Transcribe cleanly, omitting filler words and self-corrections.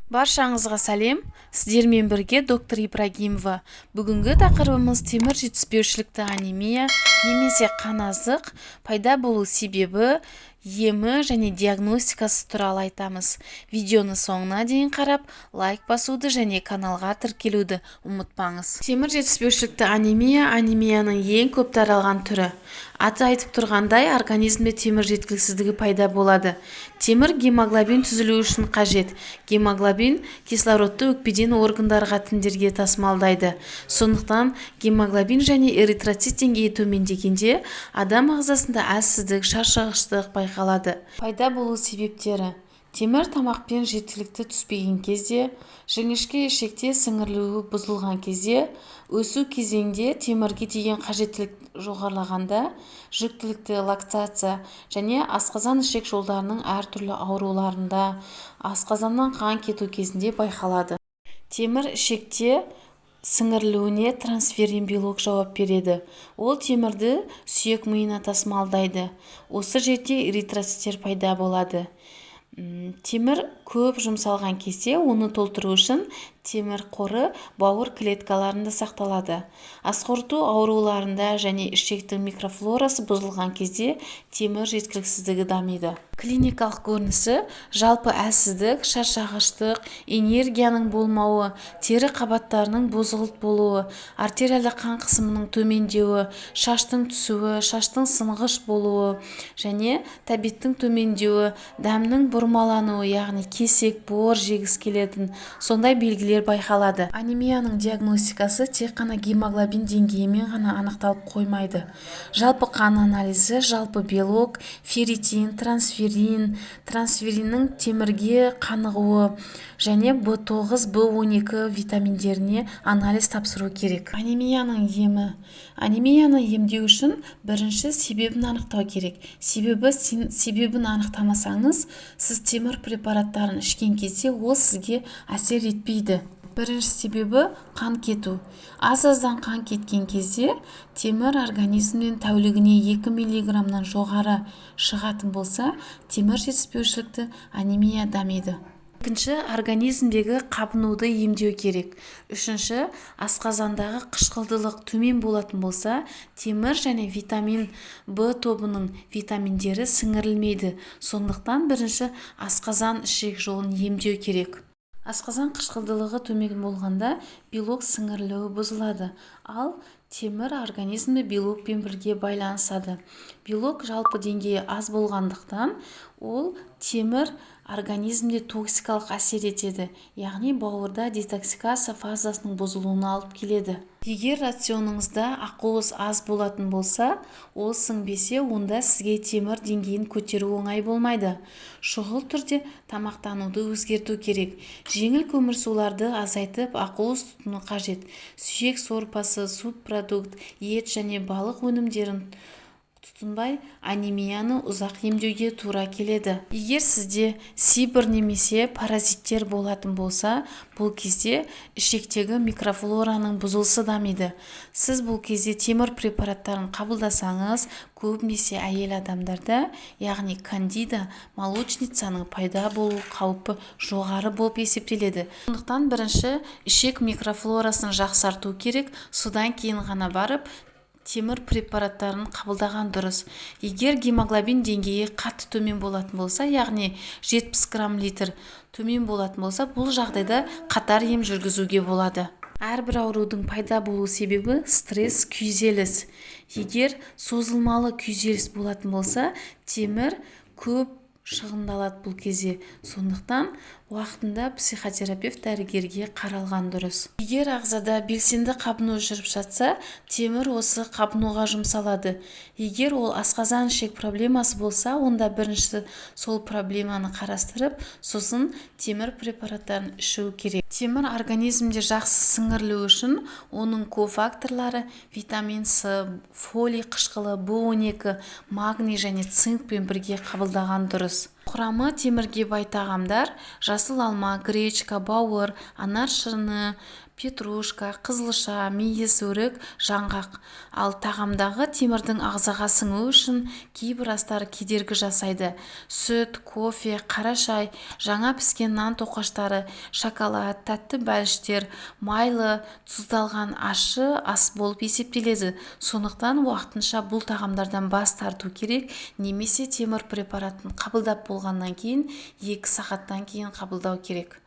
Баршаңызға сәлем! Сіздермен бірге доктор Ибрагимова. Бүгінгі тақырыбымыз: темір жетіспеушілікті анемия немесе қан аздық пайда болу себебі, емі және диагностикасы туралы айтамыз. Видеоны соңына дейін қарап, лайк басуды және каналға тіркелуді ұмытпаңыз. Темір жетіспеушілікті анемия – анемияның ең көп таралған түрі. Аты айтып тұрғандай, организмде темір жеткіліксіздігі пайда болады. Темір гемоглобин түзілуі үшін қажет. Гемоглобин кислородты өкпеден органдарға, тіндерге тасымалдайды. Сондықтан гемоглобин және эритроцит деңгейі төмендегенде, адам ағзасында әлсіздік, шаршағыштық байқалады. Пайда болу себептері: темір тамақпен жеткілікті түспеген кезде, жіңішке ішекте сіңірілуі бұзылған кезде, өсу кезеңде темірге деген қажеттілік жоғарылағанда, жүктілікте, лактация және асқазан-ішек жолдарының әртүрлі ауруларында, асқазаннан қан кету кезінде байқалады. Темір ішекте сіңірілуіне трансферрин белок жауап береді. Ол темірді сүйек миына тасымалдайды. Осы жерде эритроциттер пайда болады. Темір көп жұмсалған кезде, оны толтыру үшін темір қоры бауыр клеткаларында сақталады. Асқорыту ауруларында және ішектің микрофлорасы бұзылған кезде темір жеткіліксіздігі дамиды. Клиникалық көрінісі: жалпы әлсіздік, шаршағыштық, энергияның болмауы, тері қабаттарының бозғылт болуы, артериалды қан қысымының төмендеуі, шаштың түсуі, шаштың сынғыш болуы және тәбеттің төмендеуі, дәмнің бұрмалануы, яғни кесек, бор жегісі келетін сондай белгілер байқалады. Анемияның диагностикасы тек қана гемоглобин деңгейімен ғана анықталып қоймайды. Жалпы қан анализі, жалпы белок, ферритин, трансферрин, трансферриннің темірге қанығуы және В9, В12 витаминдеріне анализ тапсыру керек. Анемияның емі. Анемияны емдеу үшін бірінші себебін анықтау керек. Себебі себебін анықтамасаңыз, сіз темір препараттарын ішкен кезде ол сізге әсер етпейді. Бірінші себебі – қан кету. Аз-аздан қан кеткен кезде, темір организмнен тәулігіне 2 миллиграммнан жоғары шығатын болса, темір жетіспеушілікті анемия дамиды. Екінші, организмдегі қабынуды емдеу керек. Үшінші, асқазандағы қышқылдылық төмен болатын болса, темір және витамин В тобының витаминдері сіңірілмейді. Сондықтан бірінші асқазан ішек жолын емдеу керек. Асқазан қышқылдылығы төмен болғанда, белок сіңірілуі бұзылады, ал темір организмде белокпен бірге байланысады. Белок жалпы деңгейі аз болғандықтан, ол темір организмде токсикалық әсер етеді, яғни бауырда детоксикация фазасының бұзылуына алып келеді. Егер рационыңызда ақуыз аз болатын болса, ол сіңбесе, онда сізге темір деңгейін көтеру оңай болмайды. Шұғыл түрде тамақтануды өзгерту керек. Жеңіл көмірсуларды азайтып, ақуыз тұтыну қажет. Сүйек сорпасы, субпродукт, ет және балық өнімдерін тұтынбай, анемияны ұзақ емдеуге тура келеді. Егер сізде сибір немесе паразиттер болатын болса, бұл кезде ішектегі микрофлораның бұзылысы дамиды. Сіз бұл кезде темір препараттарын қабылдасаңыз, көбінесе әйел адамдарда, яғни кандида молочницаның пайда болу қаупі жоғары болып есептеледі. Сондықтан бірінші ішек микрофлорасын жақсарту керек, содан кейін ғана барып темір препараттарын қабылдаған дұрыс. Егер гемоглобин деңгейі қатты төмен болатын болса, яғни 70 грамм литр төмен болатын болса, бұл жағдайда қатар ем жүргізуге болады. Әрбір аурудың пайда болу себебі – стресс, күйзеліс. Егер созылмалы күйзеліс болатын болса, темір көп шығындалады бұл кезде. Сондықтан уақытында психотерапевт дәрігерге қаралған дұрыс. Егер ағзада белсенді қабыну жүріп жатса, темір осы қабынуға жұмсалады. Егер ол асқазан-ішек проблемасы болса, онда бірінші сол проблеманы қарастырып, сосын темір препараттарын ішу керек. Темір организмде жақсы сіңірілуі үшін оның кофакторлары витамин С, фолий қышқылы, В12, магний және цинкпен бірге қабылдаған дұрыс. Құрамы темірге бай тағамдар: жасыл алма, гречка, бауыр, анар шырыны, Петрушка, қызылша, мейіз, өрік, жаңғақ. Ал тағамдағы темірдің ағзаға сіңуі үшін кейбір астар кедергі жасайды. Сүт, кофе, қара шай, жаңа піскен нан тоқаштары, шоколад, тәтті бәліштер, майлы, тұздалған ащы ас болып есептеледі. Сондықтан уақытынша бұл тағамдардан бас тарту керек немесе темір препаратын қабылдап болғаннан кейін 2 сағаттан кейін қабылдау керек.